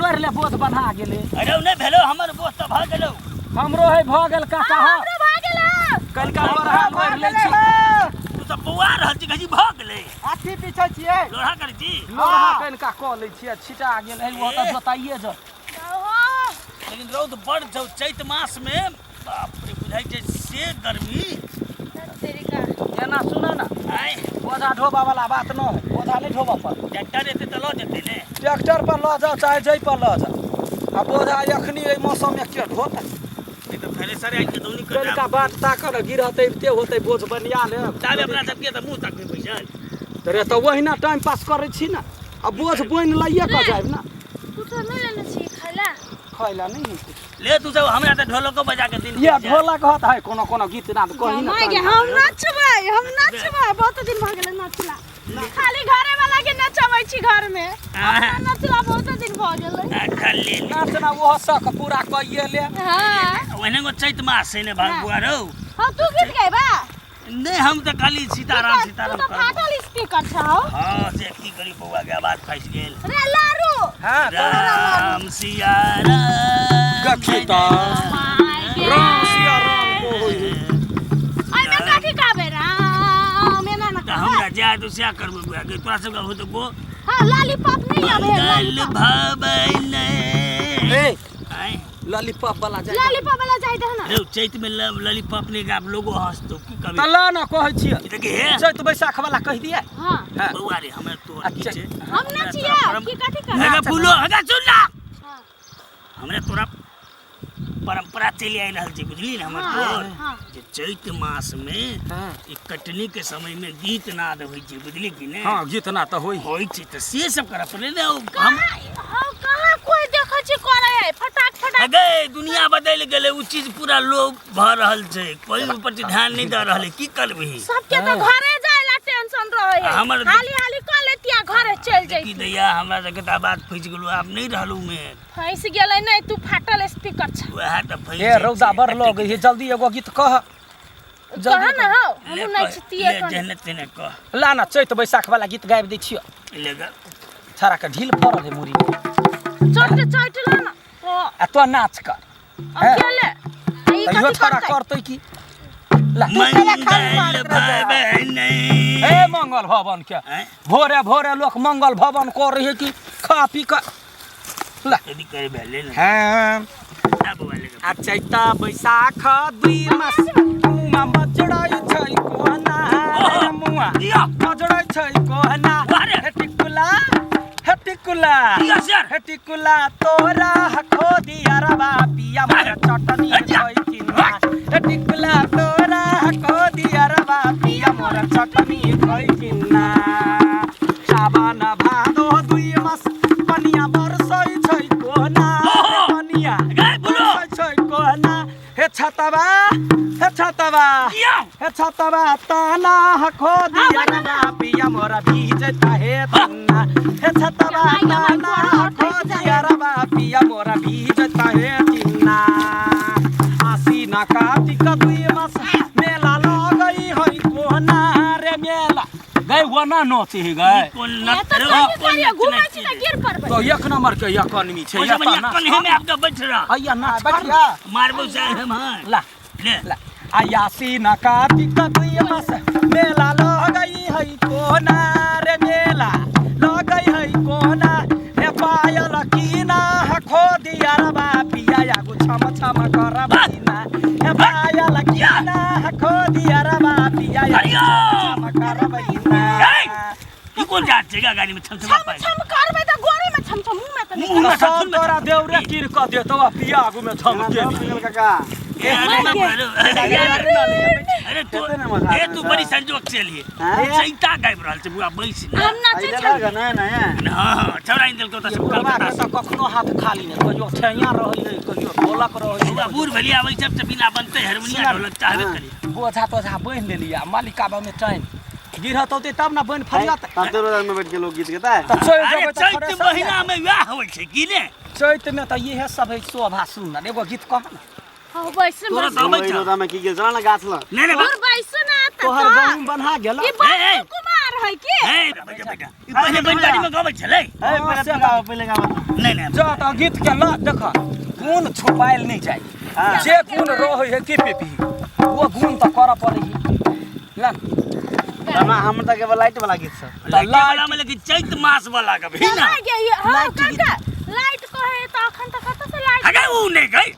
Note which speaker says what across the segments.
Speaker 1: लोढ़ि ले बोझ बन्हा गेलै।
Speaker 2: अरे नहि भेलो, हमर बोझ तऽ भऽ गेलौ।
Speaker 1: हमरो है भऽ गेल काका। हँ,
Speaker 3: हमरो भऽ गेल।
Speaker 1: कनिका लोढ़ा लोढ़ि लै छी।
Speaker 2: तू सब बौआ रहल छी, कहै छी भऽ गेलै।
Speaker 4: अथी पीछे छियै।
Speaker 2: लोढ़ा करै छी।
Speaker 1: लोढ़ा कनिका कऽ लै छियै, छिटा गेल है, ओ तऽ जोताइए जत।
Speaker 2: लेकिन रौद बड़ छौ चैत मास में, बाप रे, बुझाइ छै से गर्मी।
Speaker 1: एना सुन ने।
Speaker 2: आँय?
Speaker 1: बोझा ढोबा वाला बात न है, बोझा नहि ढोबऽ पड़त।
Speaker 2: ट्रैक्टर एतै तऽ लऽ जेतै ने।
Speaker 1: ट्रैक्टर पर लऽ जाउ चाहे जै पर लऽ जाउ, आ बोझा एखनी एहि मौसममे के ढोतै?
Speaker 2: नहि तऽ थ्रेसर आनि कऽ दौनी कर।
Speaker 1: कनिका बाट ताकऽ ने, गिरहत अबिते होतै, बोझ बनिया लेब।
Speaker 2: ताबे अपना सबके तऽ मुँह तकबै बैसल।
Speaker 1: तऽ रे, तऽ ओहिना टाइम पास करै छी ने, आ बोझ बोनि लैए कऽ जायब ने।
Speaker 3: कुछो नहि लेने छी खाय ला।
Speaker 1: खाय ला नहि है किछु।
Speaker 2: ले तू सब, हमरा तऽ ढोलको बजा के दिन।
Speaker 1: ये ढोलक हत है, कोनो कोनो गीत नाद कही ने।
Speaker 3: माय गे, हम नचबै, हम नचबै। बहुत दिन भऽ गेलै नचला। खाली घरे वाला के नचबै छी घर में, अपना नचला बहुत दिन भऽ गेलै।
Speaker 2: अच्छा ले।
Speaker 1: नाचना ओहो शख पूरा कइए ले।
Speaker 3: हाँ।
Speaker 2: ओहने गो चैत मास छै ने भाग बुआ रौ।
Speaker 3: हाँ, तू गीत गैबा?
Speaker 2: नहि, हम तऽ खाली सीताराम सीताराम
Speaker 3: तू तऽ
Speaker 2: करबो।
Speaker 3: फाटल स्पीकर छौ।
Speaker 2: हाँ, से की करी बौआ के, आवाज फँसि गेल।
Speaker 3: रे लारू।
Speaker 1: हाँ।
Speaker 2: राम सिया राम।
Speaker 1: गखिता।
Speaker 3: माय गे।
Speaker 1: राम सिया राम को होई है।
Speaker 3: एहिमे कथी कहबै? राम एना ना
Speaker 2: तऽ हमरा जाय तो सएह करबै बौआ के, तोरा सबके होतौ गो।
Speaker 3: हाँ, लॉलीपॉप नहीं आवे है।
Speaker 2: मंगल
Speaker 3: लॉलीपॉप
Speaker 2: भबै ने।
Speaker 1: ए।
Speaker 2: आँय?
Speaker 1: लॉलीपॉप वाला जाय।
Speaker 3: लॉलीपॉप वाला जाय दे ना।
Speaker 2: रे, चैत में लॉलीपॉप नहीं गाब, लोगो हंसतो, की कभी।
Speaker 1: तऽ ला ना, कहै छियै।
Speaker 2: देखी हे।
Speaker 1: चैत बैसाख वाला कहि दियै।
Speaker 3: हाँ।
Speaker 1: हाँ।
Speaker 2: बौआ रे, हमरा तोर की
Speaker 1: अच्छा।
Speaker 2: छै?
Speaker 3: हम नचिया की कथी कर?
Speaker 2: हेगा फूलो, हेगा सुन ना।
Speaker 3: हाँ।
Speaker 2: हमरा तोरा परंपरा चलि आबि रहल छै, बुझली ने हमर
Speaker 3: हाँ,
Speaker 2: तोर
Speaker 3: हाँ।
Speaker 2: जे चैत मास में
Speaker 1: हाँ।
Speaker 2: ई कटनी के समय में गीत नाद होइ छै, बुझली कि ने?
Speaker 1: हाँ, गीत नाद तऽ होइ।
Speaker 2: होइ छै, तऽ से सब करऽ पड़लै ने। ओ हम
Speaker 3: कहाँ, कहाँ कोई देखै छै करै है फटाक फटाक।
Speaker 2: अगे दुनिया बदलि गेलै, ओ चीज पूरा लोप भऽ रहल छै, कोई ऊपर ध्यान नहि दऽ रहल है, की करबही?
Speaker 3: सबके तऽ घरे जाय ला टेंशन रहे है।
Speaker 2: हमर
Speaker 3: हाली हाली कर लेतिया, घरे चल
Speaker 2: की
Speaker 3: जैती।
Speaker 2: दैया, हमरा सबके तऽ आवाज फँसि गेलौ, आब नहि रहलहुँ मे।
Speaker 3: फंसि गेलै नहि, तू फाटल स्पीकर छ।
Speaker 2: वएह तऽ फँसि
Speaker 1: ए
Speaker 2: जाइ
Speaker 1: रौदा
Speaker 2: छै।
Speaker 1: बड़ लगै है, जल्दी एगो गीत कह।
Speaker 3: कह ना हौ,
Speaker 2: ले
Speaker 3: हमहूँ नहि
Speaker 2: कह,
Speaker 3: छी तिए
Speaker 2: ले
Speaker 3: कने।
Speaker 2: जेहने तेहने कह।
Speaker 1: ला ना, चैत बैसाख वाला गीत गाबि दै छियौ।
Speaker 2: ले ग।
Speaker 1: छाड़ा के ढील पड़ल है मुड़ी में।
Speaker 3: चोट चोट ला ना ओ।
Speaker 1: आ तो नाच कर।
Speaker 3: अकेले आ ई
Speaker 1: तैयो
Speaker 3: कथी
Speaker 1: छाड़ा
Speaker 3: करतै?
Speaker 1: करतै की? ला।
Speaker 2: मंगल भवन।
Speaker 1: हे मंगल भवन के।
Speaker 2: आँय?
Speaker 1: भोरे भोरे लोक मंगल भवन कर रहे कि खा पी कऽ ला।
Speaker 2: यदि करे भेलै ने।
Speaker 1: हाँ।
Speaker 2: ला बौआ, ले ग।
Speaker 1: आ चैता बैसाख दुई मास मुआ मजड़ै छै कोना रे, मुआ
Speaker 2: दिया।
Speaker 1: मजड़ै छै कोना।
Speaker 2: वाह रे।
Speaker 1: हे टिकुला, हे टिकुला।
Speaker 2: दिया सर।
Speaker 1: हे टिकुला तोरा खो दिया रबा पिया मोर चटनी
Speaker 2: अच्छा।
Speaker 1: खैथिना। हे टिकुला तोरा खो दिया रबा पिया मोर चटनी खैथिना। सावन भादो दुई मास पनिया बरसै छै कोना रे, पनिया
Speaker 2: गे बुलो।
Speaker 1: बरसै छै कोना। हे छतवा, हे छतवा।
Speaker 2: दिया।
Speaker 1: हे छतवा ताना खो दिया रबा पिया मोर भीजता हे तन्ना। हे छतवा ताना खो दिया रबा पिया मोर भीजता हे तिन्ना। आसीन कार्तिक दुई मास मेला लगै है कोना रे, मेला गई ओना नोची है गए।
Speaker 2: कोन
Speaker 3: ए
Speaker 2: नच
Speaker 3: तऽ
Speaker 2: रे,
Speaker 3: कहियो
Speaker 2: कोन
Speaker 3: कहियो
Speaker 2: नच
Speaker 3: घुमै
Speaker 2: नच
Speaker 3: छी
Speaker 2: रे?
Speaker 3: तऽ गिर पड़बै।
Speaker 1: तो एक नंबर के एक आदमी छै।
Speaker 2: ओइ सब
Speaker 1: एतऽ नाच।
Speaker 2: कन्हे में आबि कऽ बैठ रह।
Speaker 1: हैया नाच कर।
Speaker 4: बैठिया।
Speaker 2: मारबो से हम। हाँ।
Speaker 1: ला।
Speaker 2: ले।
Speaker 1: ला, आयासी न कार्तिक दुई मास मेला लगई है कोना रे, मेला लगई है कोना। हे पायल कीना खो दिया रबा पिया आगु छम छम करबैना। हे पायल कीना खो दिया रबा पिया आगु
Speaker 2: हरिओम।
Speaker 1: छम करबैना।
Speaker 2: ए! ई कोन जात छै गा, गाड़ी में छम छम
Speaker 3: छम
Speaker 2: पाइ
Speaker 3: छम करबै तऽ गोरी में छम छम, मुँह में तऽ नहि।
Speaker 2: मुँह में
Speaker 1: सब
Speaker 2: छम छम।
Speaker 1: तोरा देउरे कीन कऽ देतौ आ पिया आगू में छम के।
Speaker 4: काका।
Speaker 2: ए, अरे ना भरो, अरे अरे तू
Speaker 4: कते ने मजा
Speaker 2: ए
Speaker 4: आबै
Speaker 2: तू
Speaker 4: छै।
Speaker 2: बड़ी संजोग से लिए।
Speaker 4: हाँ?
Speaker 2: चैता गाबि रहल छै बुआ, बैस ने।
Speaker 3: हम नाचै
Speaker 4: अइले
Speaker 3: छली।
Speaker 4: लग ने ने।
Speaker 2: हाँ, छौड़ा आनि देलकौ तऽ सब
Speaker 1: बुढ़वा
Speaker 2: कलकत्ता
Speaker 1: के
Speaker 2: से।
Speaker 1: तऽ कखनो हाथ खाली नहि, कहियो ठेहिया रहै है, कहियो ढोलक रहै
Speaker 2: बौआ
Speaker 1: है।
Speaker 2: बूढ़ भेलियै, आब एहि सब से बिना बनतै? हारमोनिया ढोलक चाहबे करी।
Speaker 1: बोझा तोझा बान्हि लेलियै आ मालिक आबऽ में टाइम गिरहत औतै तब ने बान्हि फरियत।
Speaker 4: तब तो रोज में बैठ के लोग गीत गेता है।
Speaker 1: तऽ चलि
Speaker 2: अरे
Speaker 1: जेबै तऽ
Speaker 2: चैत
Speaker 1: थ्रेसर
Speaker 2: महीना में वएह होइ छै कि ने?
Speaker 1: चैत में तऽ इएह सब है शोभा। सुनर एगो गीत कह ने।
Speaker 3: हँ, बैसू।
Speaker 2: तोरा
Speaker 3: बैसू।
Speaker 2: तऽ अबै
Speaker 4: वही
Speaker 2: छौ।
Speaker 4: रोजा में की गेल चला ना गाछ लग।
Speaker 2: नहि नहि
Speaker 3: दूर बैसू ना तऽ
Speaker 1: तोहर
Speaker 3: तऽ।
Speaker 1: गहूँम बन्हा गेल।
Speaker 3: ई
Speaker 2: ए, ए।
Speaker 3: बंसु कुमार रहै की?
Speaker 2: ए बेटा बेटा, ई पहिले बैंड पार्टी में गबै छलै।
Speaker 4: ए, पहिले तू गाओ, पहिले गाओ।
Speaker 2: नहीं नहीं।
Speaker 1: जा तऽ गीत के ल देख, गुण छुपायल नहीं जाए। जे गुण रहै है के पेपी, वो गुण तऽ करऽ पड़ै है। ला।
Speaker 4: हमरा हम तऽ केवल लाइट वाला गीत सब।
Speaker 2: लाइट वाला में, लेकिन चैत मास वाला कभी ना।
Speaker 3: लाइट ये, हाँ।
Speaker 1: लाइट।
Speaker 3: काका, लाइट कहे तऽ अखन तऽ कतऽ से लाइट?
Speaker 2: अगर वो नहीं गई,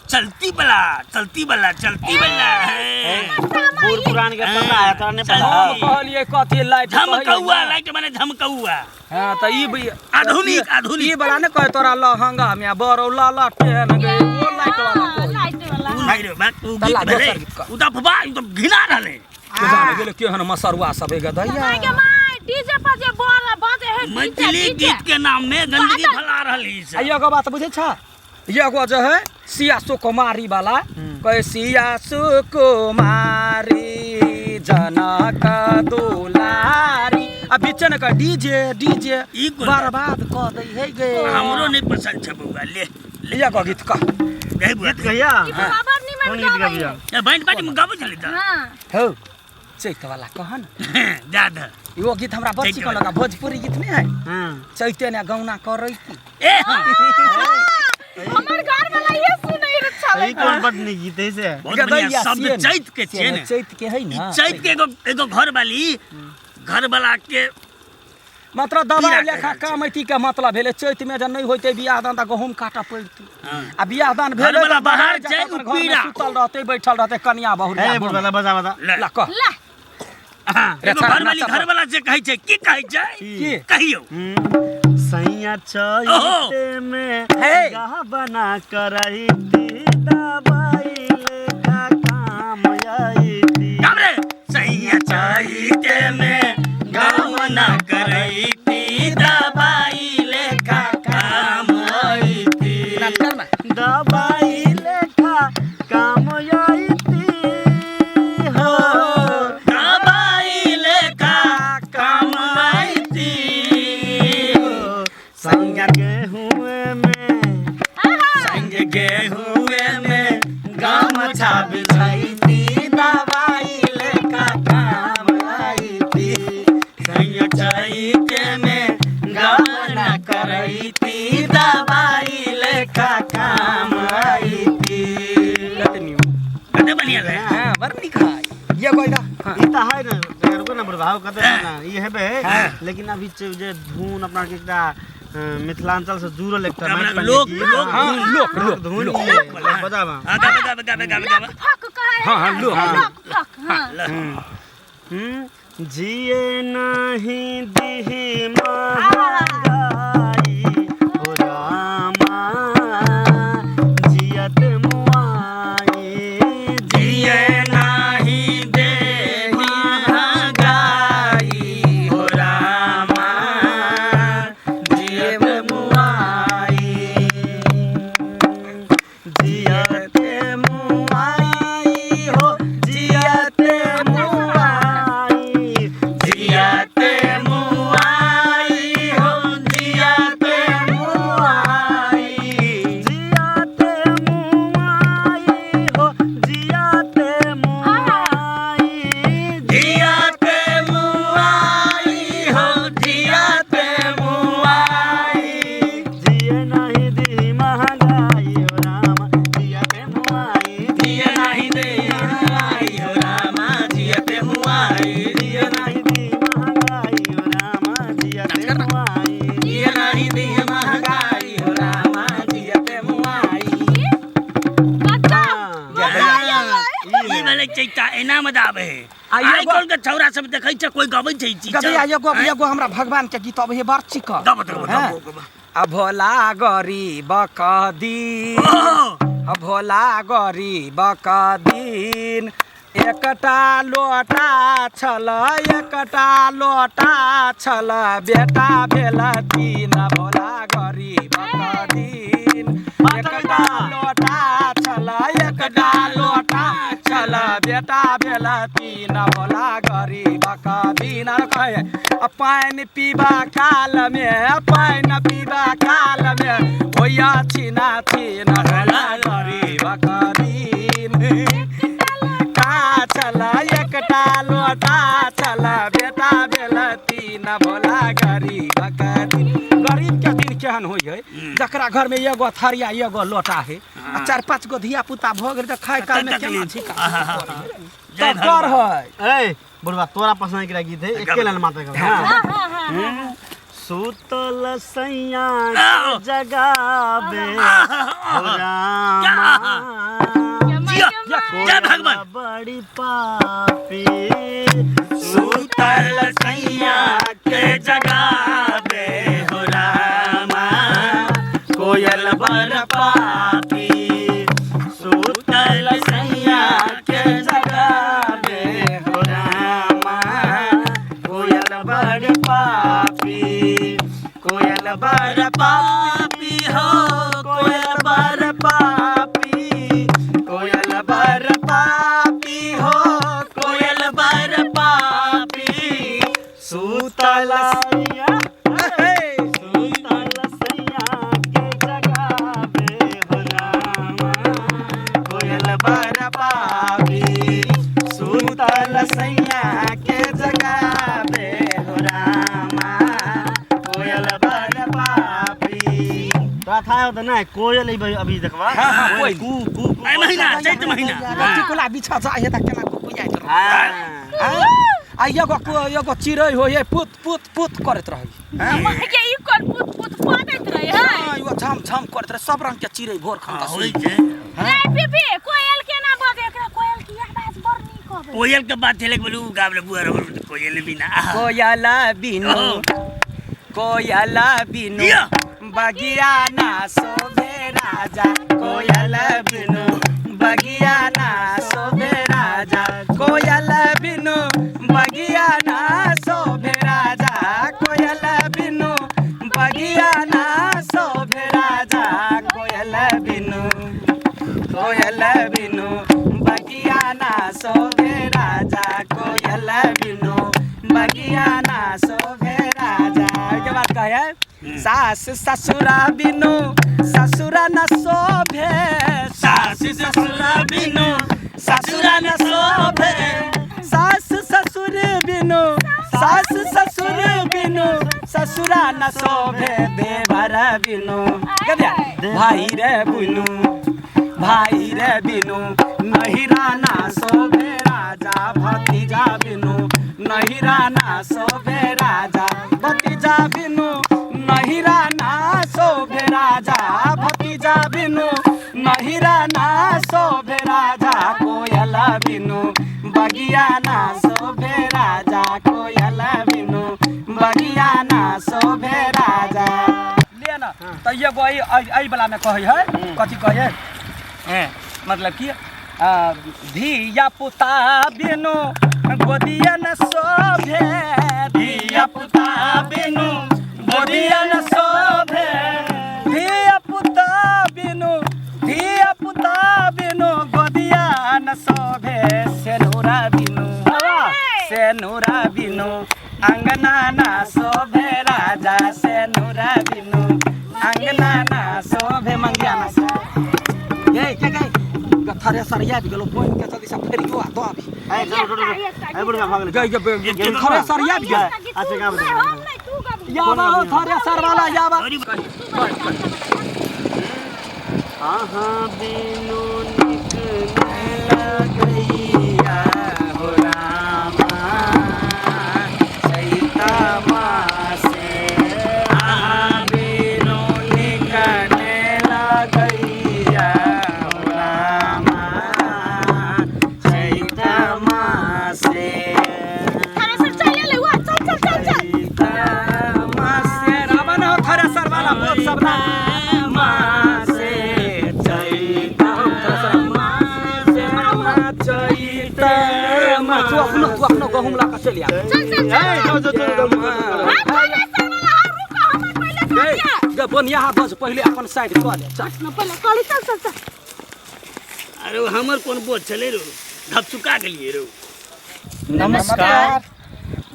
Speaker 2: चलती वाला, चलती वाला, चलती वाला है।
Speaker 4: बूढ़ पुरान के पता है, तोरा नहीं पता।
Speaker 1: हम कहलियै कथी लाइट?
Speaker 2: झमकौआ लाइट माने झमकौआ।
Speaker 1: हाँ, तऽ ई भी
Speaker 2: आधुनिक, आधुनिक।
Speaker 1: ई वाला ने कहे तोरा लहंगा में बड़ौ लाला टेन गई, वो लाइट वाला कहै।
Speaker 3: लाइट वाला।
Speaker 2: उ नहीं रे बात, उ
Speaker 1: तल्ला
Speaker 2: गीत भेलै।
Speaker 1: दोसर गीत कह।
Speaker 2: उ तऽ अफवाह, उ तऽ घिना रहलै।
Speaker 1: के जाने गेलै केहन मसरुआ सब हे गदैया।
Speaker 3: माय के my, DJ पर जे बोल बजे है डीजे।
Speaker 2: मैथिली
Speaker 3: डीजे।
Speaker 2: गीत के नाम में गंदगी फैला रहली
Speaker 1: आ
Speaker 2: से।
Speaker 1: एगो बात बुझै छ, एगो जे है सिया सुकुमारी वाला कहे, सिया सुकुमारी जनक दुलारी, आ बीचे ने कहे डीजे डीजे।
Speaker 2: ई कोन?
Speaker 1: बर्बाद कऽ दै है गे।
Speaker 2: हमरो नहीं पसंद छै बौआ, ले ले।
Speaker 1: एगो गीत कह।
Speaker 2: गई बौआ।
Speaker 4: गीत कहिया?
Speaker 3: ई बराबर निमन
Speaker 4: कोन गीत
Speaker 3: गाबै।
Speaker 4: गबिया?
Speaker 2: ए, बैंड पार्टी में गाबै छलै तऽ।
Speaker 3: हाँ।
Speaker 1: हौ, चैत वाला कह न।
Speaker 2: दादा।
Speaker 1: इहो गीत हमरा बड़
Speaker 2: चैत
Speaker 1: चिकन
Speaker 2: वाला।
Speaker 1: लगा, भोजपुरी गीत नहीं है?
Speaker 4: हाँ।
Speaker 1: चैते ने गौना करै की।
Speaker 2: ए हाँ।
Speaker 3: हमर घर वाला ये सुनै रे छलै।
Speaker 4: ई कोन बड नीक गीत है से?
Speaker 2: बहुत बढ़िया शब्द चैत के छै ने।
Speaker 1: चैत के है
Speaker 2: ई
Speaker 1: ना।
Speaker 2: चैत के एगो एगो घर वाली, घर वाला के
Speaker 1: मतलब दबाई
Speaker 2: पीड़ा
Speaker 1: लेखा
Speaker 2: कहि रहल।
Speaker 1: काम अथी के मतलब भेलै, चैत में जे नहि होइतै बियाह दान तऽ गहूम काटऽ पड़तै।
Speaker 2: हाँ।
Speaker 1: आ बियाह दान भेलै
Speaker 2: घरवला
Speaker 1: तऽ
Speaker 2: बाहर
Speaker 1: जाकऽ
Speaker 2: छै,
Speaker 1: अपन
Speaker 2: उ
Speaker 1: घरमे
Speaker 2: पीड़ा।
Speaker 1: सुतल रहतै, बैठल रहतै कनिया बहुरिया।
Speaker 4: ए बजा बजा बजा।
Speaker 2: ले।
Speaker 1: ला कह।
Speaker 3: ला।
Speaker 1: रे
Speaker 2: एगो
Speaker 1: छाड़ा,
Speaker 2: घरवाली
Speaker 1: नाचा।
Speaker 2: घर वाला जे कहै छै, की कहै छै?
Speaker 1: की?
Speaker 2: कहियौ।
Speaker 4: सैया चैते में
Speaker 1: हे।
Speaker 4: गाह बना करैती, दबाई लेखा काम आईती।
Speaker 2: गाम रे सैया चैते में गाम ना करैती, दबाई लेखा काम आईती।
Speaker 1: नाच कर ना।
Speaker 4: दबाई लेखा काम आईती हो।
Speaker 2: दबाई लेखा काम आईती।
Speaker 4: संग गेहूं में,
Speaker 2: संग गेहूं में गमछा बिछैती, दबाई लेखा काम आईती। संग चैते में गाना करैती, दबाई लेखा काम आईती। कते बढ़िया रहे।
Speaker 1: हाँ, बड़ नीक है ये कोई दा। हाँ।
Speaker 4: ई तऽ है ने, रुको ना प्रभाव कते है ना ई हेबे, लेकिन अभी जे धुन अपना के एकटा मिथिलांचल से जुड़ल एकटा
Speaker 2: अपना
Speaker 4: माटि पानि
Speaker 2: लोक-
Speaker 4: गीत,
Speaker 2: लोक
Speaker 4: हाँ,
Speaker 2: धुन,
Speaker 1: लोक- लोक
Speaker 4: धुन
Speaker 1: लोक।
Speaker 4: ई बजाबा।
Speaker 2: हाँ, गाबे गाबे गाबे गाबे गाबे।
Speaker 3: लक फक कहे
Speaker 1: हाँ, हाँ,
Speaker 3: है
Speaker 1: लोक,
Speaker 3: ना,
Speaker 1: लोक।
Speaker 3: लक फक, हाँ।
Speaker 4: जिए नहीं दिही महंगाई हो रामा, जियत मुआई।
Speaker 2: जिए नाही देहि महंगाई हो रामा, जियत मुआई।
Speaker 4: जियत मुआई हो, जियत मुआई।
Speaker 2: जियत मुआई हो, जियत मुआई।
Speaker 4: जियत मुआई हो, जियत मुआई।
Speaker 2: जियत मुआई हो, जियत मुआई।
Speaker 4: जिए नहीं दी महंगाई हो रामा, जियत मुआई।
Speaker 2: जिए नाही दे महंगाई हो रामा, जियत मुआई।
Speaker 4: जिए नहीं दी महंगाई हो रामा, जियत मुआई।
Speaker 2: जिए नाही दे महंगाई हो रामा, जियत मुआई।
Speaker 3: कक्का।
Speaker 2: ई वाले चैता एना मजा आबे है।
Speaker 1: आ
Speaker 2: आइ
Speaker 1: एगो-
Speaker 2: काल्हि के छौरा सब देखै छै, कोई गबै छै ई चीज?
Speaker 1: गदैया, एगो एगो हमरा भगवान के गीत अबै है बड़ चिकन।
Speaker 2: गब गब।
Speaker 1: हाँ।
Speaker 2: गब गब।
Speaker 1: आ भोला गरीब दिन,
Speaker 2: ओहो।
Speaker 1: आ भोला गरीब दिन, एकटा लोटा छल, एकटा लोटा छल, बेटा भेल तीन। भोला गरीब दिन, एकटा लोटा छल, एकटा लोटा छल, बेटा भेल तीन। भोला गरीब दिन। आर कहे, आ पानि पीबा कालमे, पानि पीबा कालमे होइया छिना छिन। भोला गरीब दिन, टा छल, एकटा लोटा छल, बेटा भेल केहन भोला गरीब के दिन। गरीब के दिन केहन होइ है, जकरा घर में एगो थरिया एगो लोटा है आ चार पाँच गो धिया पुता भऽ गेल तऽ खाय काल में केना छिका
Speaker 2: जय
Speaker 1: तब कर है।
Speaker 4: ए बुढ़वा तोरा पसंद के गीत है, एके लाइन मात्र के।
Speaker 3: हाँ हाँ हाँ हाँ।
Speaker 4: सुतल सैया के जगाबे हो रामा,
Speaker 2: जिया, जय भगवान।
Speaker 4: बड़ी पापी। सुतल सैया के जगाबे हो रामा, कोयल बड़ पापी। सुतल सैया के जगाबे हो रामा, कोयल बड़ पापी। कोयल बड़ पापी हो, कोयल बड़ पापी। कोयल बड़ पापी हो, कोयल बड़ पापी। सुतल सैया, सुतल सैया के जगाबे हो रामा, कोयल बड़ पापी। सुतल सैया के जगाबे हो रामा, कोयल बड़ पापी। तोरा था होता ना कोयल अभी अभी देखबा।
Speaker 1: हाँ, हाँ,
Speaker 4: कोयल
Speaker 1: कोयल।
Speaker 4: कू कू कू।
Speaker 2: एहि महीना, चैत महीना।
Speaker 1: टिकुला बिछा जाइ है तऽ केना कुकुयाइत रहै।
Speaker 4: हाँ।
Speaker 1: आ एगो एगो चिड़ै होइ है, पुत पुत पुत करैत रहै।
Speaker 3: ये ई कोन पुत पुत पादैत रहे है?
Speaker 1: हाँ, एगो झम झम करैत रहै, सब रंग के चिड़ै भोर खन
Speaker 2: हाँ,
Speaker 1: तऽ
Speaker 2: होइ छै।
Speaker 3: रे पीपी, कोयल केना बजै? एकरा कोयल के आवाज बड़ नीक अबै।
Speaker 2: कोयल के बात छलै, बोलू गाबले बुआ रे, बोलू कोयल बिना।
Speaker 1: कोयला बिनु, कोयला बिनु
Speaker 2: या।
Speaker 1: बगिया ना शोभे राजा। कोयल बिनु बगिया ना शोभे राजा। कोयल बिनु बगिया ना शोभे राजा। कोयल बिनु बगिया ना शोभे राजा। कोयल बिनु, कोयल बिनु बगिया ना शोभे राजा। कोयल बिनु बगिया ना शोभे राजा। के बात कहे सास ससुरा बिनु ससुरा न शोभे। सास ससुरा बिनु ससुरा न शोभे। सास ससुर बिनु, सास ससुर बिनु ससुरा न शोभे। देवर बिनु कदिया भाई रे बिनु, भाई रे बिनु नहिरा ना शोभे राजा। भतीजा बिनु नहिरा ना शोभे राजा। भतीजा बिनु नहिरा ना शोभे राजा। भतीजा बिनु नहिरा ना शोभे राजा। कोयल बिनु बगिया ना शोभे राजा। कोयल बिनु बगिया ना शोभे राजा। ले न तऽ एगो एहि वला में कहै है, कथी कहै है, मतलब कि धिया पुता बिनु गोदिया न शोभे। धिया पुता बिनु गोदिया न शोभे। धिया पुता बिनु, धिया पुता बिनु गोदिया न शोभे। सेनुरा बिनु, सेनुरा बिनु अंगना ना शोभे राजा। सेनुरा बिनु अंगना ना शोभे मंगिया ना शोभे। ये क्या कहे थ्रेसर आबि गेलो, बोनि के जल्दी से फेरियो आ दऽ अभी।
Speaker 4: ए चल रुक रुक, ए बुढ़वा भऽ गेलै।
Speaker 1: गई गई थ्रेसर आबि गेल।
Speaker 4: अच्छा गाबे।
Speaker 3: हम नहीं, तू गाबी।
Speaker 1: याबा हो थ्रेसर वाला याबा।
Speaker 4: अहाँ बिनु नीक नहि लगैया हो रामा, चैता मासे। अहाँ बिनु नीक नहि लगैया हो रामा, चैता मासे।
Speaker 3: थ्रेसर चल ले हुआ, चल चल चल चल।
Speaker 4: चैता मासे।
Speaker 1: रावण हो थ्रेसर वाला बोल सब ना।
Speaker 4: मासे चैता मासे चैता
Speaker 1: तू अपनो, तू अपनो गहुम लऽ कऽ चलि आ।
Speaker 3: चल चल चल।
Speaker 4: ए जाओ जाओ जाओ जाओ।
Speaker 3: हाँ, थ्रेसर वाला, हाँ, रुको, हमर पहिले
Speaker 1: गई
Speaker 3: साथिया।
Speaker 1: गे बोनिया बस पहिले अपन साइड कऽ ले चल।
Speaker 3: न पहिले कहली चल चल चल।
Speaker 2: अरे हमर कोन बोझ छलै रो, धपचुका गेलियै रो।
Speaker 1: नमस्कार।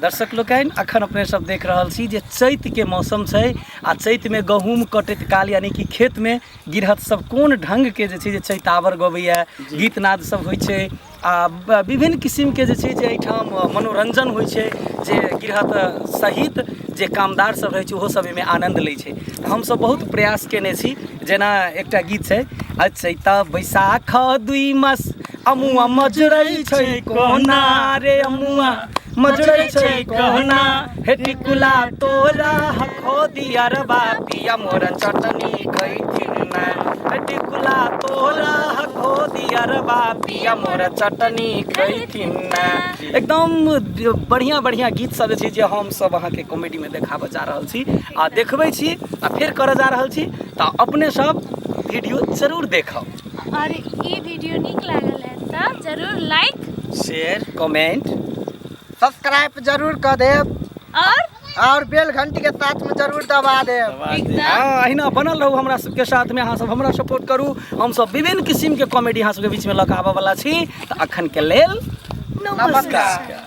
Speaker 1: दर्शक लोकनि, अखन अपने सब देख रहल छी जे चैत के मौसम छै आ चैत में गहूम कटैत काल यानी कि खेत में गिरहत सब कोन ढंग के जे छै जे चैतावर गबैया, गीतनाद सब होइ छै आ विभिन्न किसिम के जे छै जे एहिठाम मनोरंजन होइ छै, जे गिरहत सहित जे कामदार सब रहै छै ओहो सब एहिमे आनन्द लै छै। तऽ हमसब बहुत प्रयास केने छी, जेना एकटा गीत छै, चैत बैसाख दुई मास अमुआ मजरै छै कोना रे, अमुआ मजरै छै कोना, हे टिकुला तोरा हखो दियरबा पिया मोर चटनी खैथिन ना, हे टिकुला तोरा हखो दियरबा पिया मोर चटनी खैथिन ना। एकदम बढ़िया बढ़िया गीत सब जे छै जे हम सब अहाँके कॉमेडी में देखाबऽ जा रहल छी आ देखबै छी आ फेर करऽ जा रहल छी, तऽ अपने सब वीडियो जरूर देखब।
Speaker 3: और ई वीडियो नीक लागल है तऽ जरूर लाइक,
Speaker 4: शेयर,
Speaker 1: कमेंट,
Speaker 5: सब्सक्राइब जरूर कर देब और बेल घंटी के साथ में जरूर दबा देब।
Speaker 3: एकदम।
Speaker 1: हाँ, अहिना बनल रहू हमरा सबके साथ में, अहाँ सब हमरा सपोर्ट करू, हम सब विभिन्न किसिम के कॉमेडी अहाँ सबके बीच में लऽ कऽ आबऽ वाला छी। तऽ अखन के लेल नमस्कार।
Speaker 5: नमस्कार।